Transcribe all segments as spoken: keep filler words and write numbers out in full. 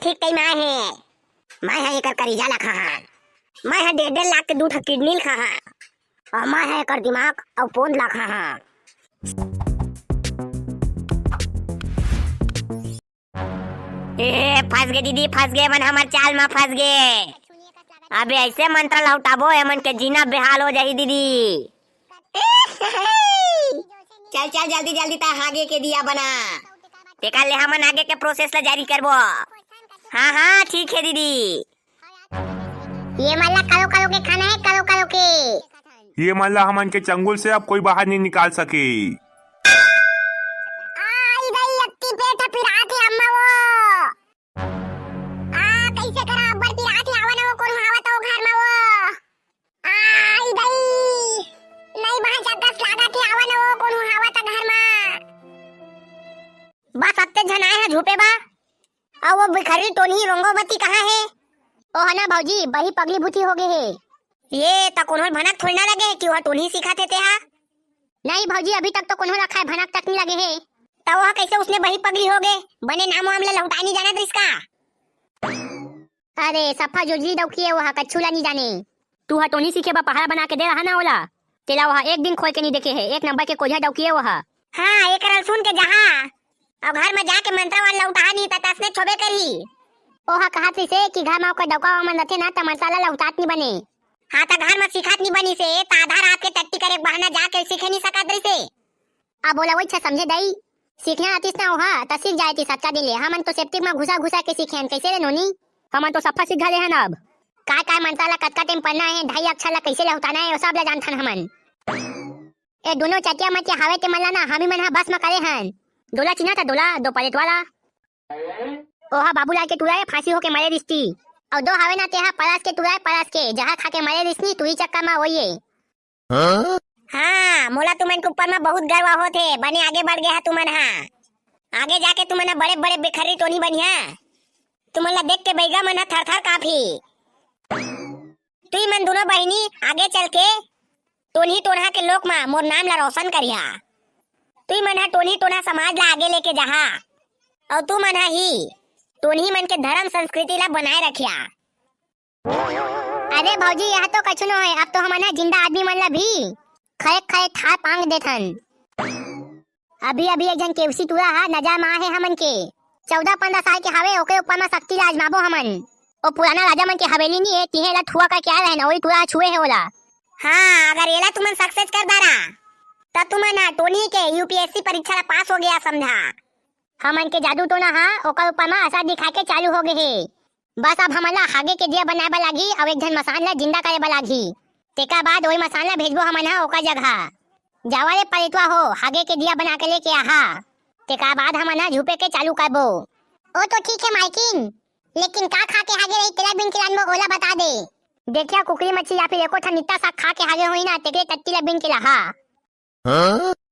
ठीक टाइम आए हे। मैं ह एकर करेजा ला खाहा। मैं ह डेढ़ डेढ़ लाख के दू ठा किडनी ल खाहा। अउ मैं ह एकर दिमाग अउ पोंद ला खाहा। ए, फंस गे दीदी, फंस गे, एमन हमर चाल म फंस गे। अबे ऐसे मंत्र लहुटाबो, एमन के जीना बेहाल हो जाही दीदी। चल चल, जल्दी जल्दी ता आगे के दिया बना। तेकर ले हमन आगे के प्रोसेस ला जारी करबो। हाँ हाँ, ठीक हे दीदी। ये मन ला करो करो के खाना हे, करो करो के। ये मन ला हमन के चंगुल से अब कोई बाहर नहीं निकाल सके। आई दई, अत्ती पेट पिरात हे अम्मा वो। आ, कइसे करा, अब्बड़ पिरात हे, आवा ना वो, कोनो आवत हे वो घर म वो। आई दई, नहीं बाँचत कस लागत हे, आवा ना वो, कोनो आवत हे घर म। बस अत्ते झन आए हे झुपे बर। अउ वो भिखरी टोनही रोंगोबती कहाँ हे? ओह ना भौजी, बही पगली भूती हो गे हे। ये त कोनो ल भनक थोड़ी ना लगे हे कि ओह टोनही सिखाथे तेहा। नहीं भौजी, अभी तक तो कोनो ल खाए भनक तक नहीं लगे हे। त ओह कइसे उसने बही पगली हो गे? बने नाम वाम ल लहुटाए नहीं जानत रिस का? अरे सफा जोजली डौकी हे, ओह कछु ल नहीं जाने। तू ह टोनही सीखे बर पहाड़ा बना के दे रहा ना ओला। तेला ओह एक दिन खोल के नहीं देखे हे, एक नंबर के कोझा डौकी हे ओह। हाँ, एकर ल सुन के जाहा। अउ घर म जाके मंत्र वाला लहुटाहा नहीं त तसने छोबे करही। ओह कहत रिसे कि घर म ओकर डौका मन रथे ना त मंत्र ला लहुटात नहीं बने। हाँ त घर म सिखात नहीं बनिसे त आधा रात के टट्टी करे के बहाना जाके सीखे नहीं सकत रिसे। अब ओला वही छ समझे दई। सीखना आतिस ना ओह त सीख जाए ती सतका दिन ले। हमन तो सेप्टिक म घुसा घुसा के सीखे हन, कइसे रे नोनी? हमन तो सफा सीख घले हन अब। काय काय मंत्र ला कतका टाइम पढ़ना हे, ढाई अक्षर ला कइसे लहुटाना हे, वो सब ला जानथन हमन। ए दोनों चटिया मटिया हावे ते मन ला ना, हमी मन ह बस म करे हन। दोला चिन्हा था दोला, दो पलेट वाला। ओहा बाबूलाल के टूरा ए, फांसी होके मरे रिस्ती। अउ दो हावे ना, तेहा पलास के टूरा ए, पलास के, जहर खा के मरे रिस्ती, तुही चक्कर म ओइए। हाँ, मोला तुमन के ऊपर म बहुत गर्व होत हे, बने आगे बढ़ गया तुमन हा। आगे जाके तुमन ह बड़े बड़े बेखर्री टोनी बनिहा। तुमन ला देख के बैगा मन ह थर थर कांपही। तुई मन दोनों बहिनी आगे चल के टोनही टोनहा के लोक म मोर नाम ला रोशन करिहा। तुई मन ह टोनही टोनहा समाज ला आगे लेके जाहा, अउ तुमन ह ही टोनही मन के धर्म संस्कृति ला बनाए रखिहा। अरे भौजी, यह तो कछु नो हे, अब तो हमन ह जिंदा आदमी मन ला भी खड़े खड़े थार पांग देथन। अभी अभी एक झन केवसी टूरा ह नजर म आए हे हमन के। चौदह पंद्रह साल के हवे, ओकरे ऊपर म शक्ति ला आजमाबो हमन। ओ पुराना राजा मन के हवेली नी हे, तिहे ला ठुआ करके आए रहन, ओही टूरा ह छुए हे ओला। हाँ, अगर एला तुमन सक्सेस कर डारा, त तुमन ह टोनी के यूपीएससी परीक्षा ला पास हो गया समझा। हमन के जादू टोना ह ओकर ऊपर म असर दिखा के चालू हो गे हे। बस अब हमन ला हागे के दिया बनाए बर लागही अउ एक झन मसान ला जिंदा करे बर लागही। तेकर बाद ओही मसान ला भेजबो हमन ह ओकर जगह। जावा रे परेतवा हो, हागे के दिया बना के लेके आहा। तेकर बाद हमन ह झुपे के चालू करबो। ओ तो ठीक हे मालकिन, लेकिन का खा के हागे रही तेला बिन के लानबो ओला बता दे। देखिया कुकरी मच्छी या फिर एको ठन नित्ता साग खा के हागे होही ना, तेकरे टट्टी ला बिन के लाहा।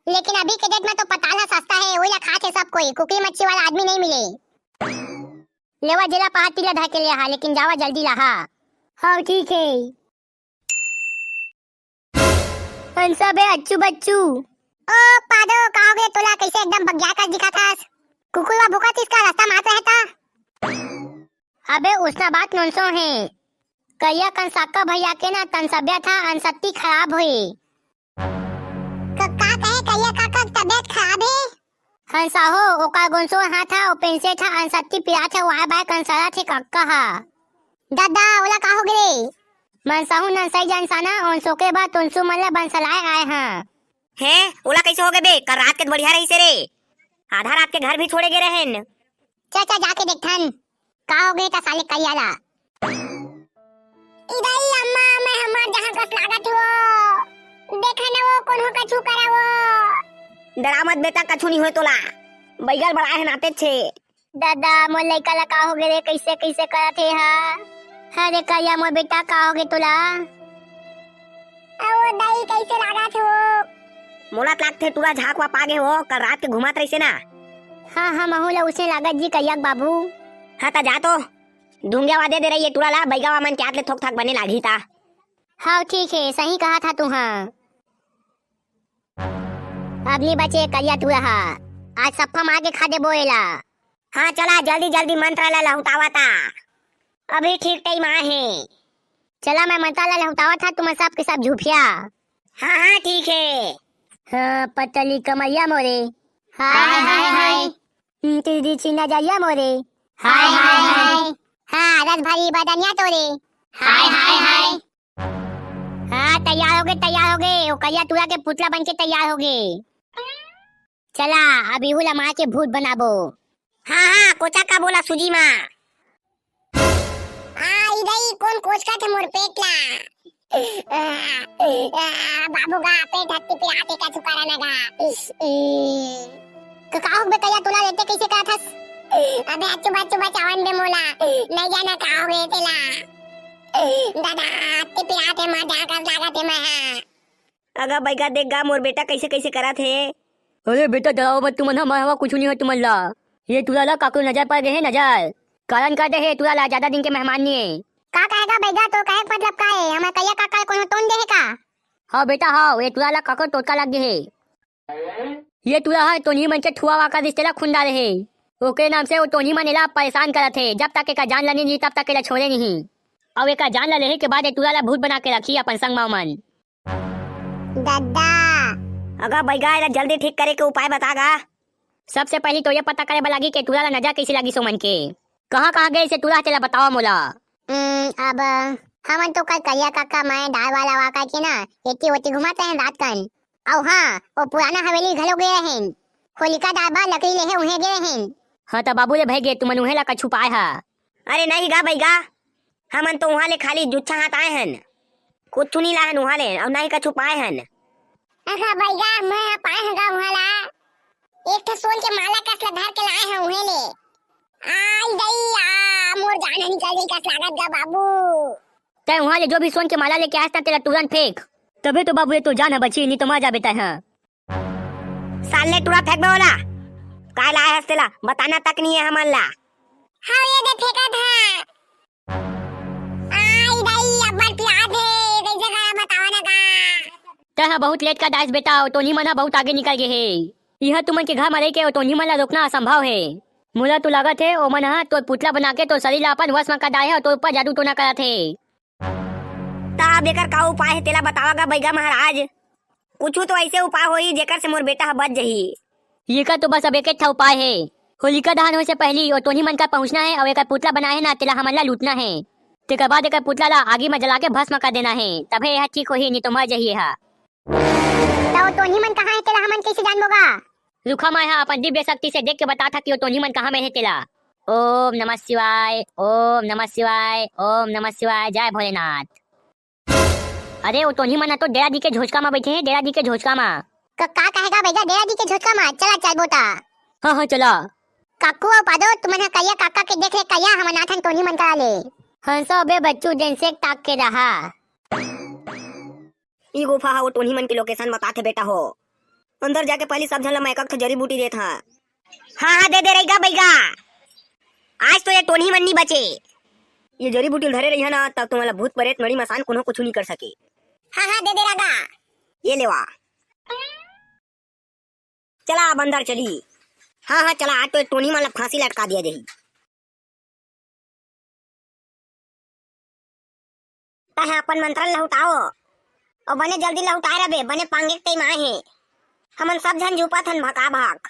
लेकिन अभी के डेट में तो पताल ह सस्ता हे, ओही ला खाथे सब कोई, कुकरी मच्छी वाला आदमी नहीं मिले। लेवा जेला पहाती ला धर के ले हा, लेकिन जावा जल्दी लाहा। हाँ ठीक हे। हंसा बे अच्छू बच्चू। ओ पादो, का हो गया तोला, कैसे एकदम बग्या कस दिखत हस? कुकुर वा भूकत इसका रास्ता मात रहता। अबे उसना बात नोनसो हे। करिया कन साका भैया के ना तनसबियत ह अनसत्ती खराब होए। क-, का कहे करिया काका के तबियत खराब हे? हंसा हो, ओकर गोंसो हाथ ह, ओ पेंसे था अनसत्ती पिरात हे, वाय बाय कंसरत हे कक्का ह। ददा, ओला का हो गे रे? मनसाहू नंसई जनसाना, ओन सोके बा तुनसू मन ल बंसलाए आए ह। हैं, ओला कैसे हो गे बे? कल रात के बढ़िया रहिसे रे। आधा रात के घर भी छोड़े गे रहेन। चा, चा, जाके देखथन। का हो गे त साले करिया ला? इदई अम्मा, मैं हमर जहाँ कस लागत हो। देखा न वो कोनो कछु करा वो। डरा मत बेटा, कछु नहीं होय तोला। बैगल बड़ा है नाते छे। दादा, मोर लइका ला का हो गे रे? कैसे, कैसे करत हे हा? अरे करिया मोर बेटा, का हो गे तोला? अ, वो दाई, कैसे लागत हो? मोला त लागथे टूरा झाक वा पागे हो, कल रात के घुमात रहिसे ना। हाँ, हाँ, महू ला उसे लागत जी करिया के बाबू। हाँ, त जा तो। धुंगिया वा दे दे रही है टूरा ला, बैगावा मन के हाथ ले थोक थाक बने लागही ता। हाँ, ठीक है, सही कहा था तू, हाँ। अब नी बचे करिया टूरा हा, आज सप्पा मार के खा देबो एला। हाँ, चला, जल्दी जल्दी मंत्र ला लहुटावा ता। अभी ठीक टाइम आए हे। चला, मैं मंत्र ला लहुटावा था, तुमन सब के सब झुफिया। हाँ, हाँ, ठीक हे। हाँ, पतली कमरिया मोरे। हाय, हाय, हाय। हम्म, तीदी छी नजरिया मोरे। हाय, हाय, हाय। हाँ, रस भरी बदनिया तोरे। हाय, हाय, हाय। हाँ, तैयार होगे, तैयार होगे। ओ करिया टूरा के पुतला बन के तैयार होगे। चला, अब इहू ला मार के भूत बनाबो। हाँ, हाँ, कोचा का बोला सूजी माँ। आ, ई दई, कोन कोचकत हे मोर पेट ला? आ, आ, बाबू गा, पेट हत्ती पिरात हे, कछु करा ना गा। ई, क-, का हो बे करिया टूरा, एते कइसे करत हस? अबे, अच्छू बच्चू बचावन बे मोला, नहीं जाना का हो गे तेला। दादा, हत्ती पिरात हे, मर जा कस लागत हे मैं हा। अगा बइगा, देख गा, मोर बेटा कइसे कइसे करत हे। अरे बेटा, डराओ मत तुमन ह, मैं हवा, कुछु नहीं हो तुमन ला। ये टूरा ला काकरो नजर पड़ गे हे, नजर। कारण कर दे हे टूरा ला, ज्यादा दिन के मेहमान नहीं हे। का कहे गा बइगा, तो कहे के मतलब का हे? हमर करिया काका ल कोनो टोन दे हे का? हाँ बेटा, हाँ, ये टूरा ला काकरो टोटका लग गे हे। ये टूरा ह टोनही मन के ठुआ वाका रिश्ते ला खुंदा रहे। ओकरे नाम से वो टोनही मन एला परेशान करत हे। जब तक एकर जान ला नहीं ली, तब तक एला छोड़े नहीं। अउ एकर जान ला लेहे के बाद ये टूरा ला भूत बना के रखही अपन संग मा मन। दद्दा। अगा बइगा, एला जल्दी ठीक करे के उपाय बता गा। सबसे पहली तो ये पता करे बर लागी के टूरा ला नजर कइसे लागिस ओमन के। कहाँ कहाँ गे से टूरा, तेला बतावा मोला। हम्म, अब हमन तो कल करिया काका, मैं, दाई वाला वाका के ना एती ओती घुमात रहेन रात कन। अउ हाँ, ओ पुराना हवेली घलो गे रहेन। होलिका दाई बर लकड़ी लेहे उहें गे रहेन। हाँ, त बाबू ले भई गे, तुमन उहें ला का छुपाए हा? अरे नहीं गा बइगा, हमन तो उहाँ ले खाली जुच्छा हाथ आए हन, कुछु नहीं लाए हन उहाँ ले, अउ नहीं का छुपाए हन। अगा बइगा, मैं हा पाए हँव गा उहाँ ला, एक ठो सोन के माला कस ला धर के लाए हँव उहें ले। आई दई आ, मोर जान ह निकल जाई कस लागत गा बाबू। तैं उहाँ ले जो भी सोन के माला लेके आयस ना, तेला तुरंत फेंक। तभे तो बाबू, ये तो जान ह बची, नहीं तो मर जाबे तैं ह। साले टूरा, फेंक बे ओला। काय लाए हस तेला? बताना तक नहीं है हमन ला। हाँ, ये दे फेंकत हा। आई दई, अब्बड़ पिरात हे, कइसे करँव बतावा ना गा। तैं ह बहुत लेट कर डायस बेटा, ओ टोनही मन ह बहुत आगे निकल गे हे। इहाँ तुमन के घर म रहिके ओ टोनही मन ला रोकना असंभव हे। मोला तो लागत हे, ओमन ह तोर पुतला बना के तोर शरीर ला अपन वश म कर डारे हे अउ तोर ऊपर जादू टोना करत हे। त अब एकर का उपाय हे, तेला बतावा गा बइगा महाराज। कुछु तो अइसे उपाय होही, जेकर से मोर बेटा ह बच जही। एकर तो बस अब एके ठा उपाय हे। होलिका दहन होए से पहिली ओ टोनही मन कर पहुँचना हे अउ एकर पुतला बनाए हे ना, तेला हमन ला लूटना हे। तेकर बाद एकर पुतला ला आगी म जला के भस्म कर देना हे, तभे एहा ठीक होही, नहीं तो मर जही एहा। त ओ टोनही मन कहाँ हे, तेला हमन कइसे जानबो गा? रुखा, मैं ह अपन दिव्य शक्ति से देख के बतात हँव कि ओ टोनही मन कहाँ में हे तेला। ओम नमः शिवाय, ओम नमः शिवाय, ओम नमः शिवाय, जय भोलेनाथ। अरे, ओ टोनही मन ह तो डेरा दी के झोचका म बइठे हे, डेरा दी के झोचका म। क-, का कहे गा बइगा, डेरा दी के झोचका म? चला, चलबो त। हाँ, हाँ, चला। काकू अउ पादो, तुमन ह करिया काका के देख रेख करिया, हमन आथन टोनही मन करा ले। हंसो बे बच्चू, जेन सेक ताक के रहा। ई गुफा ह ओ टोनही मन के location बताथे बेटा हो। अंदर जाके पहिली सब झन ल मैं एक-एक ठो जड़ी बूटी देत हँव। हाँ, हाँ, दे दे रइगा बइगा। आज तो ये टोनही मन नी बचे। ये जड़ी बूटी ल धरे रहिहा ना, तब तुमन ला भूत परेत मड़ी मसान कोनो कुछु नी कर सके। हाँ, हाँ, दे दे रइगा। ये लेवा। चला अब अंदर चली। हाँ, हाँ, चला, आज तो ये टोनही मन ला फांसी लटका दिया जाही। तैं ह अपन मंत्र लहुटाओ। अउ बने जल्दी लहुटाए रबे, बने पांगे के टाइम आए हे। हमन सब झन झुपत हन भका भक।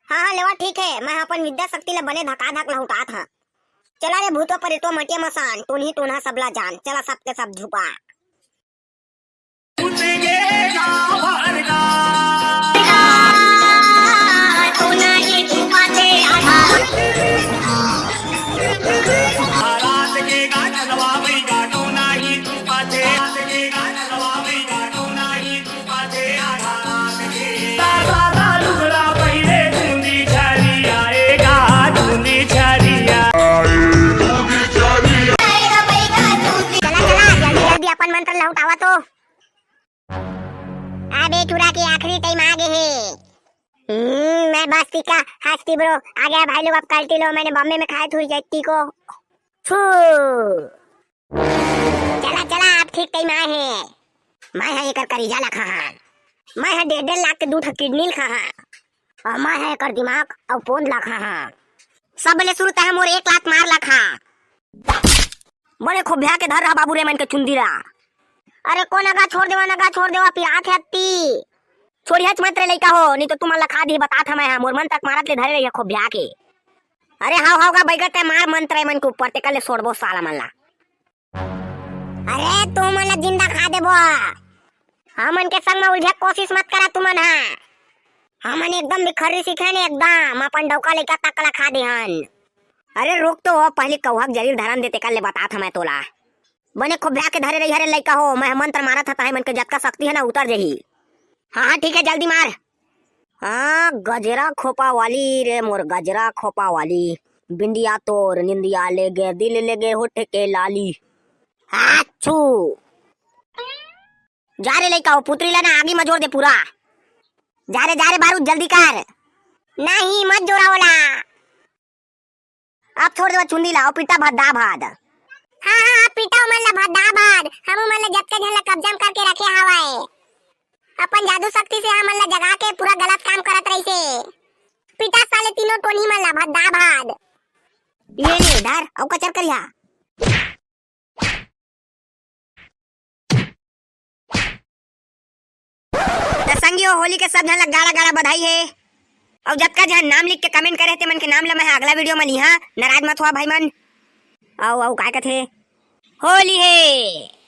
हाँ, हाँ, लेवा ठीक हे, मैं ह अपन विद्या शक्ति ल बने धका धक लहुटात हँव। चला रे भूतवा परेतवा मटिया मसान, टोनही टोनहा सबला जान, चला सबके सब झुपा। चला, चला, जल्दी, जल्दी अपन मंत्र लहुटावा तो। अबे टूरा के आखिरी टाइम आ गे हे। हम्म, मैं बस्ती का हस्ती bro। आ गया भाई लोग, अब कल्टी लो, मैंने बॉम्बे में खाए थोड़ी जट्टी को। फू। चला, चला, अब ठीक टाइम आए हे। मैं ह एकर करेजा ला खाहूँ। मैं ह डेढ़ डेढ़ लाख के दू ठो किडनी ल खाहूँ। अउ मैं ह एकर दिमाग अउ पोंद ला खाहूँ। सबले शुरू तैं मोर एक लात मार ला खा। बने खोभ्या के धर रहा बाबू रे मन के चुंदी ला। अरे कोन अगा छोड़ देवा, नगा छोड़ देवा, पिरात हे अत्ती। छोड़िहच मत रे लइका हो, नहीं तो तुमन ला खा दी, बतात हंव मैं हा, मोर मंत्र मारत ले धरे रहिया खोभ्या के। अरे हाव हाव गा बैगत है, मार मंत्र मन के ऊपर, तेकर ले छोड़बो साला मन ला। अरे तुमन ला जिंदा खा देबो। हमन के संग में उलझे के कोशिश मत करा तुमन हा। हमन एकदम बिखर्री सीखे ने एकदम, अपन डौका लइका तक ला खा देहन। अरे रुक तो, पहली कौहक जरीर धरन दे, तेकर ले बतात हंव मैं तोला। बने खोभ्या के धरे रही हरे लइका हो, मैं मंत्र मारत हंव, तहे मन के जतका शक्ति है ना उतर जही। हाँ हाँ ठीक है, जल्दी मार। हाँ, गजरा खोपा वाली रे मोर गजरा खोपा वाली, बिंदिया तोर निंदिया ले गे, दिल ले गे होठ के लाली। आछू। जा रे लइका हो, पुतरी ला ना आगी में जोर दे पूरा। जा रे जा रे बारूद, जल्दी कर। नहीं, मत जोरा ओला। अब छोड़ देवा चुंदी ला, अउ पीटा भद्दा भाद। हाँ हाँ, अब पीटा ओमन ला भद्दा भाद। हम ओमन ला जतका झन ला कब्जा में करके रखे हवय। अपन जादू शक्ति से हमन ला जगा के पूरा गलत काम करत रहिसे। पीटा साले तीनों टोनी मन ला भद्दा भाद। ये ले धर, अउ कचर करिहा। त संगी हो, होली के सब झन ला गाड़ा गाड़ा बधाई हे। अउ जतका झन नाम लिख के comment करे हे, ते मन के नाम ला मैं हा अगला video में लिहा, नाराज मत होवा भाई मन। अउ, अउ काय कथे, होली हे।